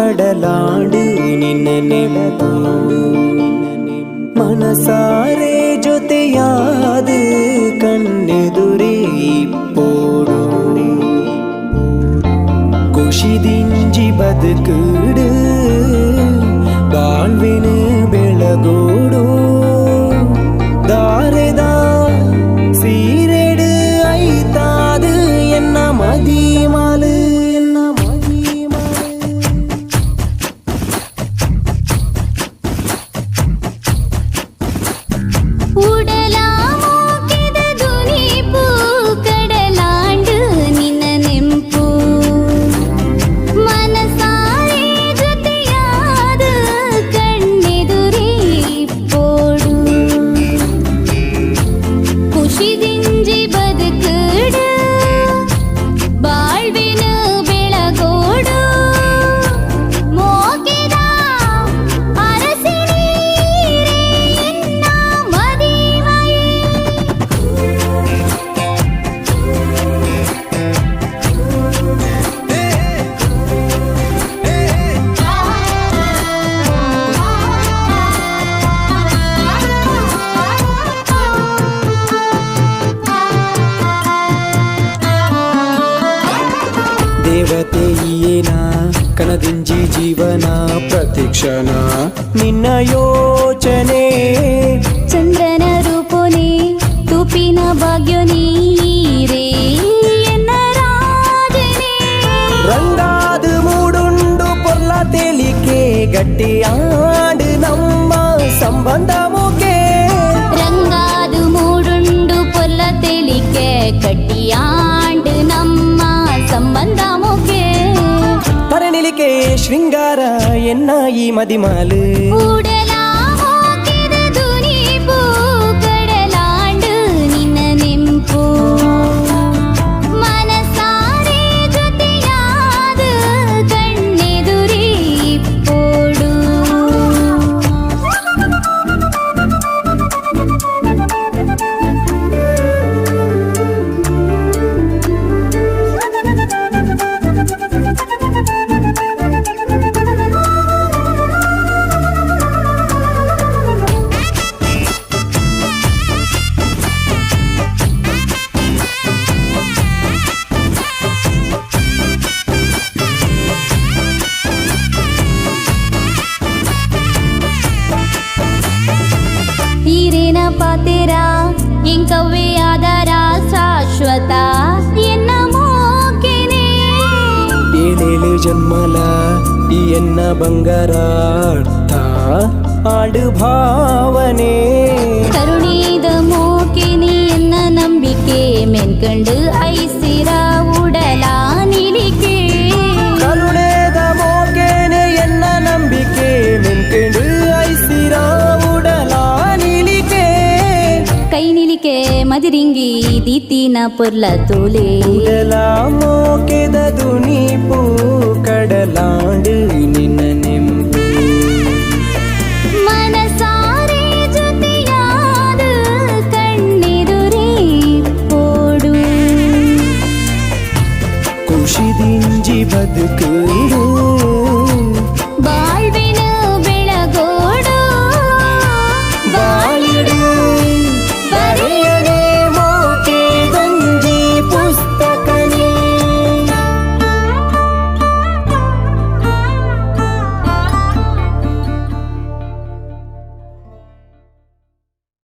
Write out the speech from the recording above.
ಕಡಲಾಂಡು ನಿನ್ನ ನೆನಪು ಮನಸಾರೆ ಜೊತೆಯಾದ ಕಣ್ಣೆದುರೇ ಇಪ್ಪೋಡು ಖುಷಿದಿಂಜಿ ಬದುಕುಡು ಬಾಳ್ವಿನ ಬೆಳಗೋಡು ದಾರೆದ ಸೀರೆಡು ಐತಾದು ಎನ್ನ ಮದಿಮಾಲು ಎನ್ನ ಮದಿಮಾಲು. ಉಡಲ ಮೋಕೆದ ದುನಿಪು ಕಡಲಾಂಡು ನಿನ್ನ ನೆಂಪು ಮನಸಾರೆ ಜೊತೆಯಾದ ಕಣ್ಣೆದುರೇ ಇಪ್ಪೋಡು ಖುಷಿದಿಂಜಿ ಬದುಕುಡು ಬಾಳ್ವಿನ ಬೆಳಗೋಡು ಮೋಕೆದ ಅರಸಿನೀರೇ ಎನ್ನ ಮದಿಮಯೇ. ದೇವತೆಯೇನ ಕಣದಿಂಜಿ ಜೀವನ ಪ್ರತಿಕ್ಷಣ ನಿನ್ನ ಯೋಚನೆ. ಚಂದ್ರನ ರೂಪೋನೆ ತುಪಿನ ಭಾಗ್ಯ ನೀರೇ ಎನ್ನ ರಾಜನೇ. ರಂಗಾದು ಮೂಡುಂಡು ಪೊರ್ಲ ತೇಲಿಕೆ ಗಟ್ಟಿಯಾಡು ನಮ್ಮ ಸಂಬಂಧ ಮುಕೆ. ರಂಗಾದು ಮೂಡುಂಡು ಪೊಲ್ಲ ತೆಲಿಕೆ ಕಟ್ಟಿಯಾಂಡು ನಮ್ಮ ಸಂಬಂಧ ಮುಕೆ. ತರನಿಲಿಕೆ ಶೃಂಗಾರ ಎನ್ನ ಈ ಮದಿಮಾಲು. ಉಡಲ ಮೋಕೆದ ದುನಿಪು ಕಡಲಾಂಡು ನಿನ್ನ ನೆಂಪು ಮನಸಾರೆ ಜೊತೆಯಾದ ಕಣ್ಣೆದುರೇ ಇಪ್ಪೋಡು. ಈರೇನ ಪಾತೇರ ಎಂಕವ್ವೆ ಆಧಾರ ಶಾಶ್ವತ ಎನ್ನ ಮೋಕೆನೆ. ಏಳೇಳು ಜನ್ಮಲ ಈ ಎನ್ನ ಬಂಗಾರ ಅರ್ಥ ಆಡು ಭಾವನೆ. ಕರುಣೀದ ಮೋಕೆನೆ ಎನ್ನ ನಂಬಿಕೆ ಮೆನ್ಕಂಡು ಐಸಿರ ಉಡಲ ನಿಲಿಕೆ. ಕರುಣೆದ ಮೋಕೆನೆ ಎನ್ನ ನಂಬಿಕೆ ಮೆನ್ಕೆಂಡು ಐಸಿರ ಉಡಲ ನಿಲಿಕೆ. ಕೈ ನಿಲಿಕೆ ಮದಿರಿಂಗಿ ದೀತಿನ ಪೊರ್ಲ ತೋಲೆ. ಉಡಲ ಮೋಕೆದ ದುನಿಪು ಕಡಲಾಂಡು ನಿನ್ನ ನೆಂಪು ಮನಸಾರೆ ಜೊತೆಯಾದ ಕಣ್ಣೆದುರೇ ಇಪ್ಪೋಡು. ಖುಷಿದಿಂಜಿ ಬದುಕುಡು ಬಾಳ್ವಿನ